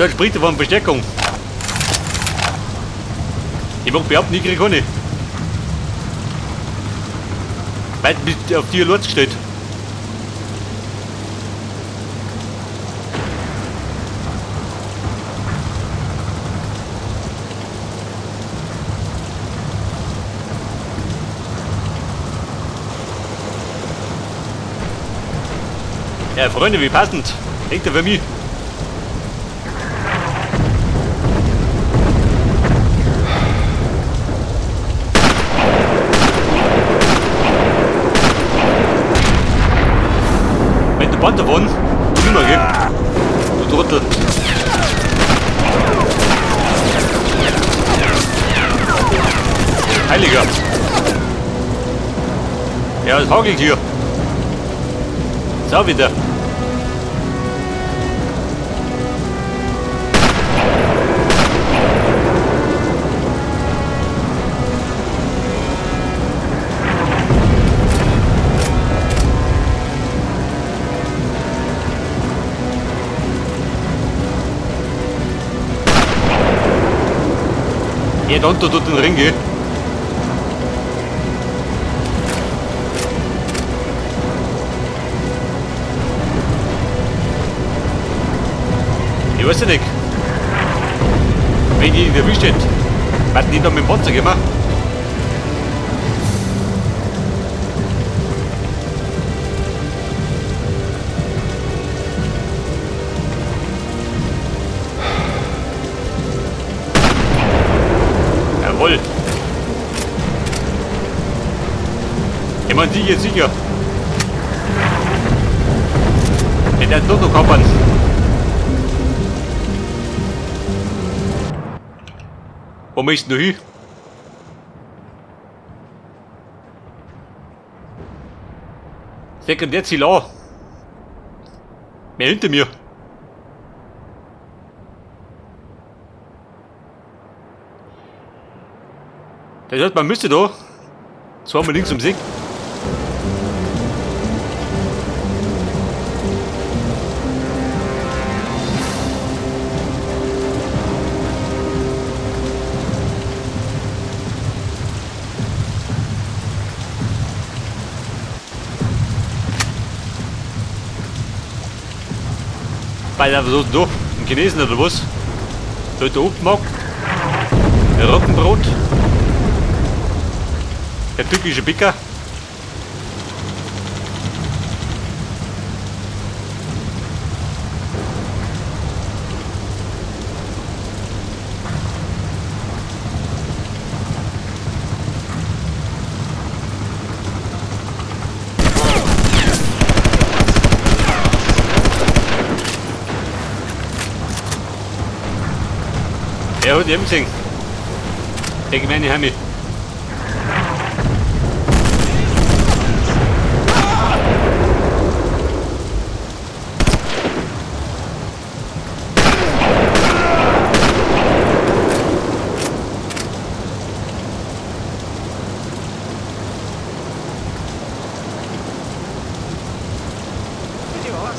Dann spricht er von Verstärkung. Ich mag behaupten, ich krieg keine. Weil du auf die Lords gestellt. Ja, Freunde, wie passend. Hängt er für mich. Wenn du Band davon, nimmer, gell? Du Trottel. Heiliger. Ja, es hagelt hier. So wieder. Ja, dann tut den Ring, gell? Ich weiß ja nicht. Wenn die erwischt hätte, hätten die da mit dem Panzer gemacht. Jawohl. Ich meine, sicher, sicher. Der hat nur noch kappern. Wo möchtest du hin? Sekundärziel an. Wer hinter mir? Das heißt, man müsste da zweimal links um See. Weil einfach so durch, ein Chinesen oder was? Da hat der aufgemacht. Roggenbrot. Der türkische Bäcker. Er hat eben gesehen. Der gemeine Heimi.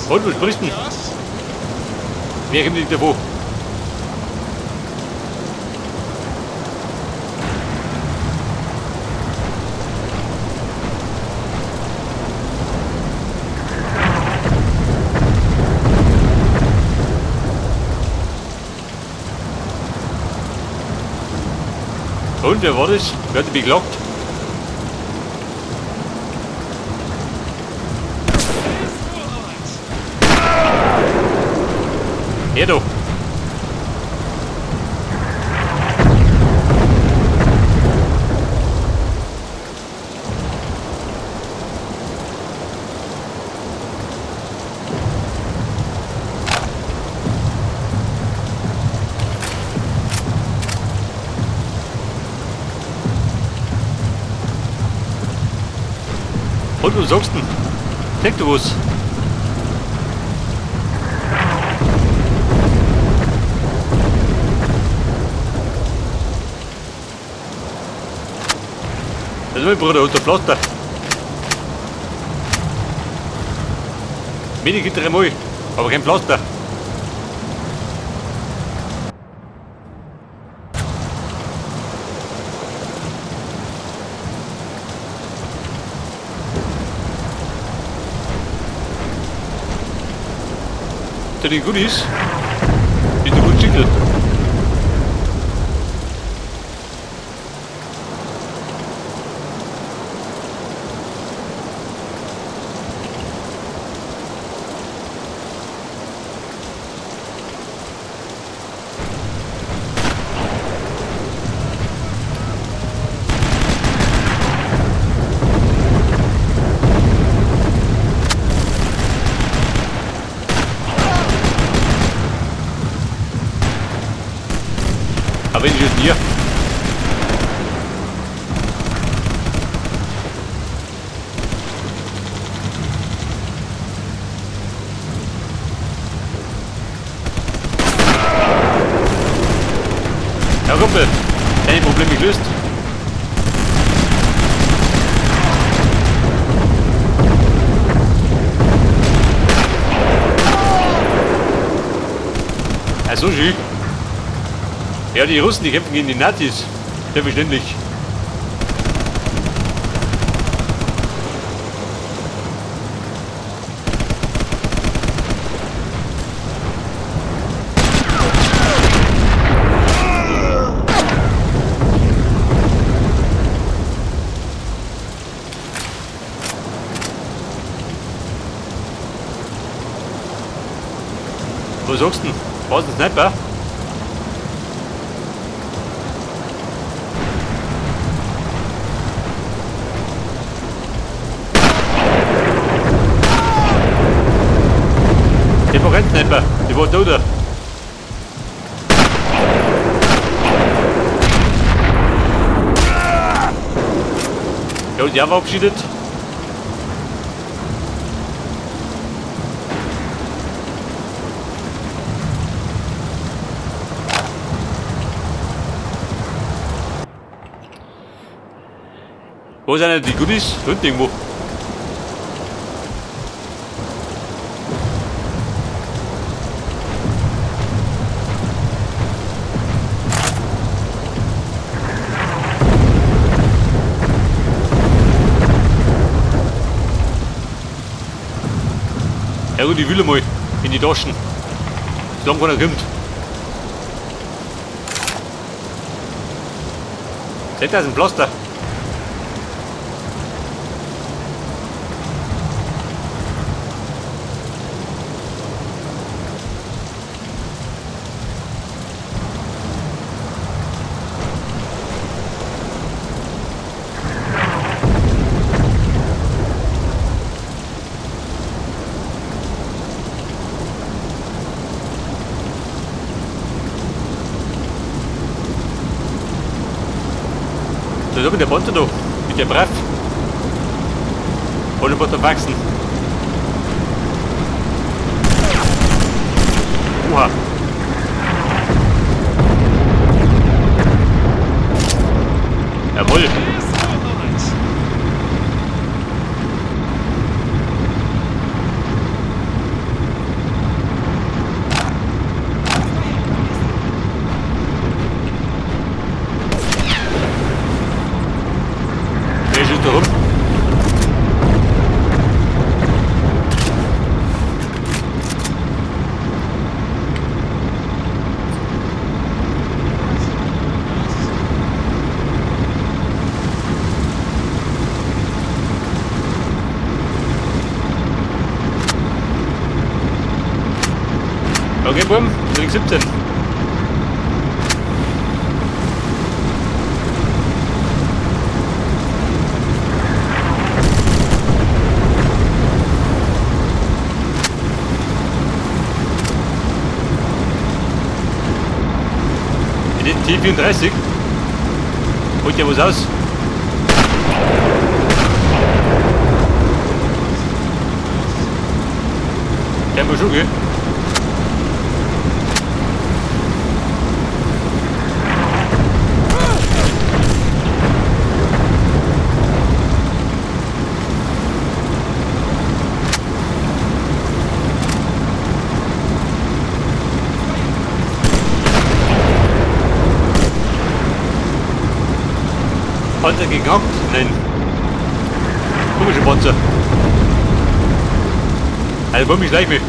Und, was sprichst du denn? Wer kommt denn davon? Und wer war das? Wer hat dich beklagt? Her da! Und was sagst du denn? Sag du was? Das ist mein Bruder unter Pflaster. Wenig dreimal, aber kein Pflaster. Zu den Goodies. Die du gut schickst. Aber wenn ich jetzt hier. Ja, Kumpel, deine Probleme gelöst. Ja, so schön. Ja, die Russen, die kämpfen gegen die Nazis. Selbstverständlich. Was sagst du denn? War's ein Sniper? Der war kein Sniper, der war da, da. Ja, die haben verabschiedet. Wo sind denn die Goodies? Unten irgendwo. Ja gut, ich will mal in die Taschen. Solange keiner kommt. Seht ihr, das ist ein Pflaster. Da ist oben der Panzer da, mit dem Brav. Alle was wachsen. Oha. Jawohl. Wer schießt da rum? Okay, Bumm, Ring 17. In den T34 holt der was aus. Der war schon, gell? Panzer geknackt? Nein. Komische Panzer. Also, warum ich gleich mit?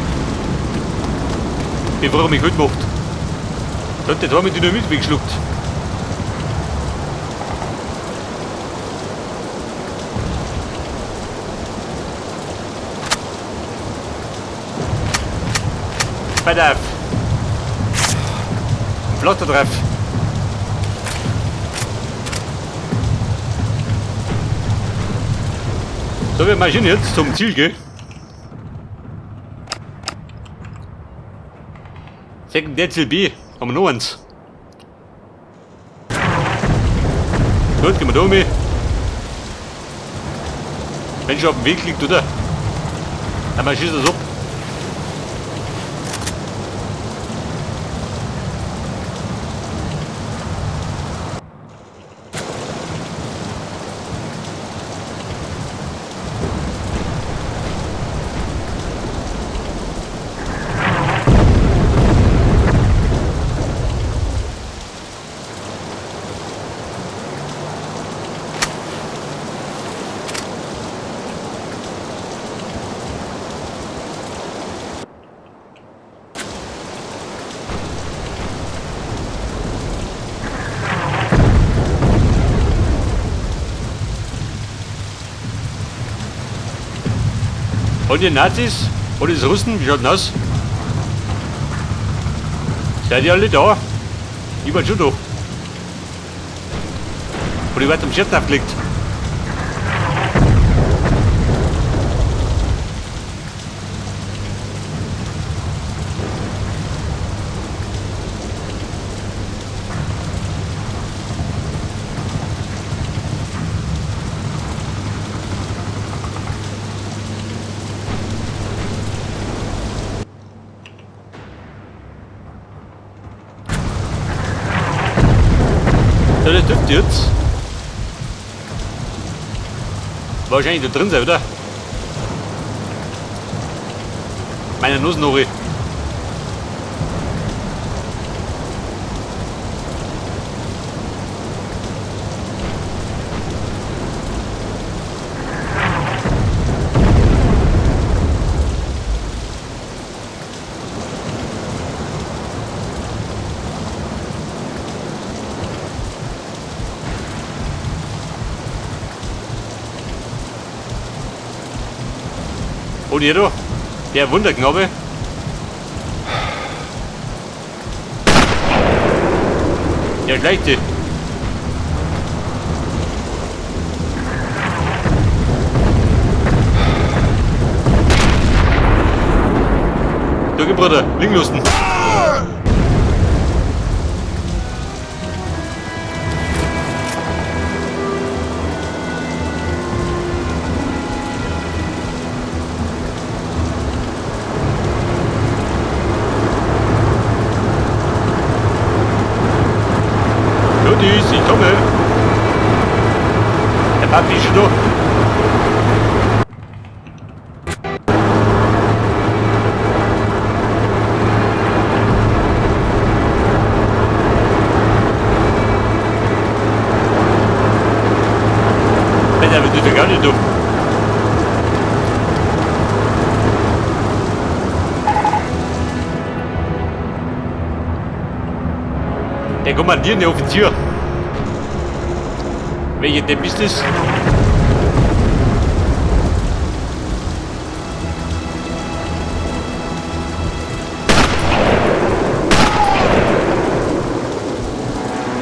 Bevor er mich gut macht. Da hat der da mit Dynamit weggeschluckt. Pass auf. Ein Pflaster drauf. So, wir marschieren jetzt zum Ziel, gell? Sekundärziel B. Haben wir noch eins. Gut, gehen wir da um. Wenn schon auf dem Weg liegt, oder? Dann schießt das ab. Und die Nazis? Oder die Russen? Wie schaut denn aus? Seid ihr alle da? Ich war schon da. Und ich werde am Shirt aufgelegt. Ja, das dürfte jetzt wahrscheinlich da drin sein, oder? Meine Nussnore. Und hier da, der Wunderknabe. Der Schleichte. Danke, Bruder, liegen lassen. Tschüss, ich komme. Der Papi ist schon da. Alter, wir dürfen gar nicht durch. Der kommandierende Offizier. Welcher Depp ist das?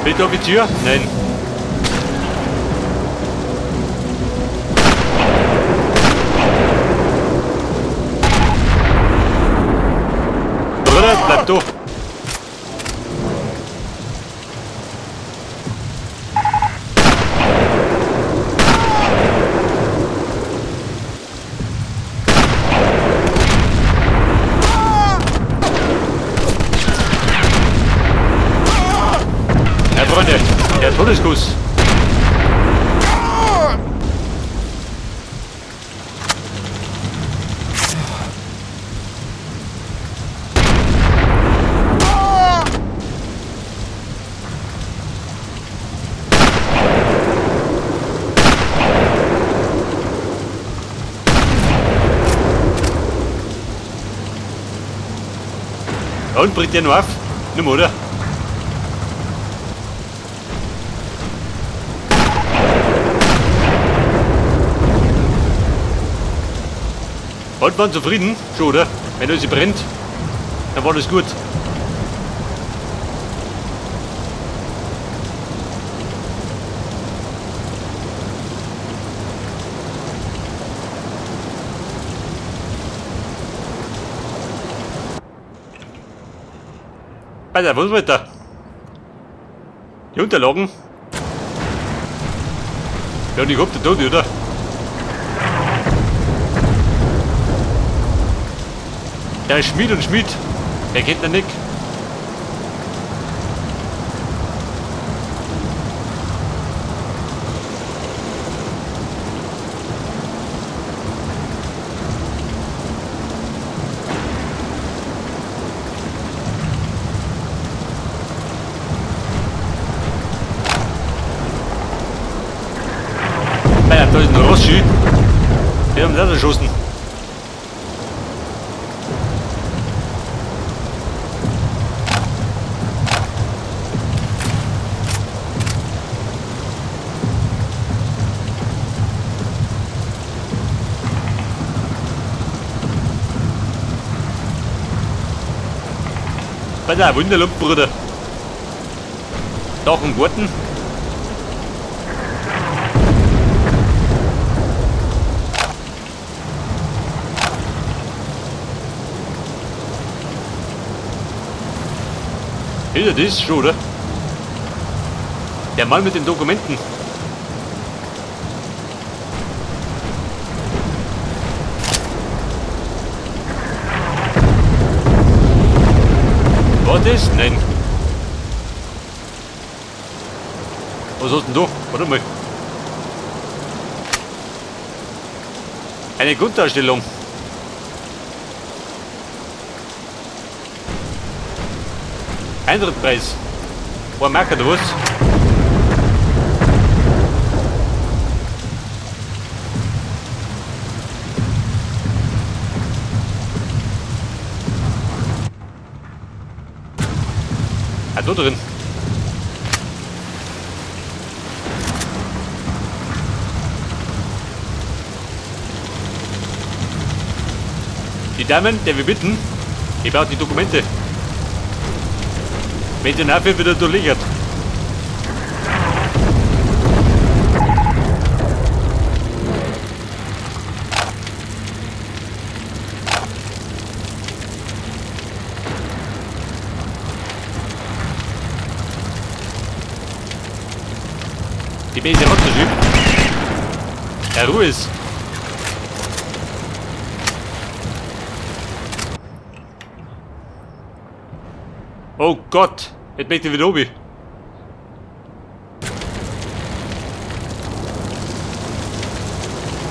Welcher Offizier? Nein. Bruder, bleib da. Ja, Freunde, der Todeskuss. Da unten bricht der noch auf. Nimm, oder? Und waren zufrieden? Schon, oder? Wenn alles brennt, dann war das gut. Alter, wo sind wir da? Die Unterlagen. Ja, und ich hab den Tod, oder? Der ist Schmied und Schmied. Er kennt ihn nicht. Alter, da ist ein Rossi. Den haben sie auch erschossen. Pass auf, Wunderlumpen, Bruder. Doch, einen guten. Hinter das schon, oder? Der Mann mit den Dokumenten. War das? Nein. Was hast denn du? Warte mal. Eine Grunddarstellung. Eintrittspreis. Ein Marker, oder was? Ah, da drin. Die Damen, der wir bitten, ich brauche die Dokumente. Wenn der Name wieder durchlichert. Die Base runterschiebt. Ja, Ruhe ist. Oh Gott, jetzt möchte ich wieder oben.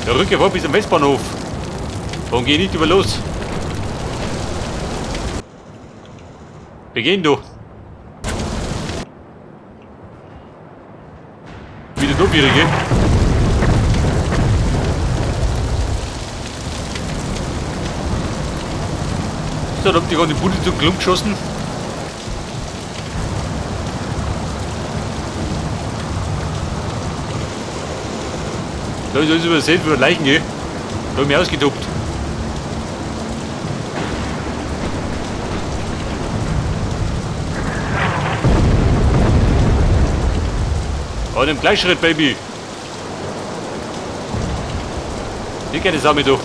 Der Rücke vor bis am Westbahnhof. Warum geh ich nicht über los? Wir gehen du. Wieder Doppjährige. So, da habt ihr gerade die Bude zum Klump geschossen. Da ist alles übersät, wo Leichen gehen. Da hab ich mich ausgetobt. Oh, nimm Gleichschritt, Baby. Hier keine Sache mit, du.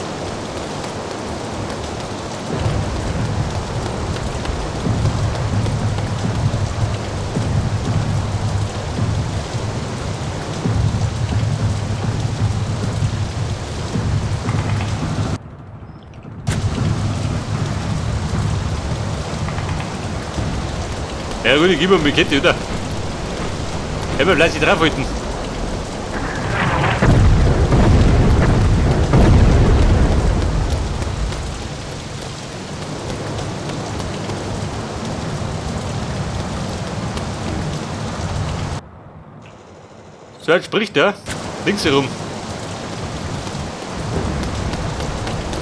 Ja gut, ich geb ihm die Kette, oder? Immer fleißig draufhalten. So, jetzt spricht er. Links herum.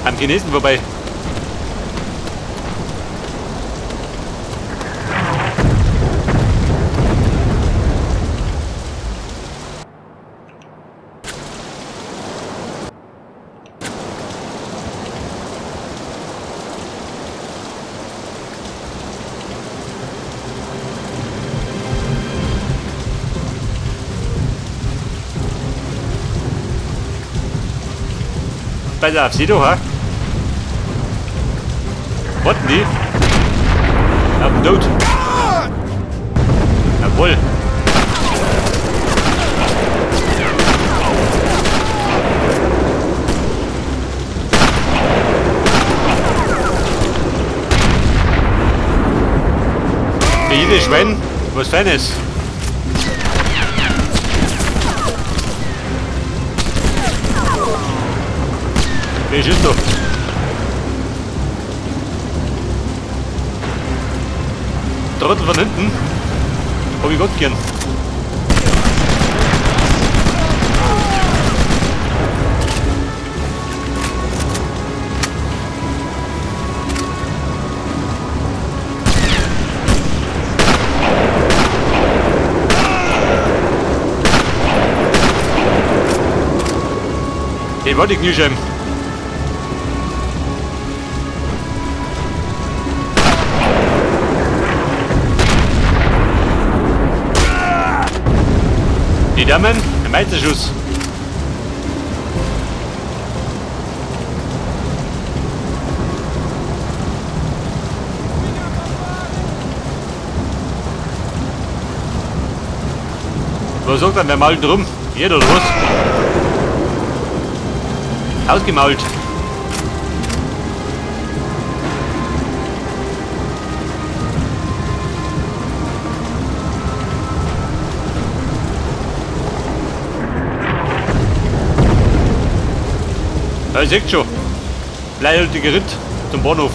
Am Chinesen vorbei. Besser auf sie doch, ha? Warten die? Auf den Tod. Jawohl. Für jedes Schwein was Feines. Wer schießt doch? Trottel von hinten. Hab ich Gott gern. Den wollte ich nicht. Die Damen, ein Meisterschuss. Was sagt dann, wer malt drum? Jeder oder was? Ausgemault. Ja, ihr seht schon. Bleihältiger Ritt zum Bahnhof.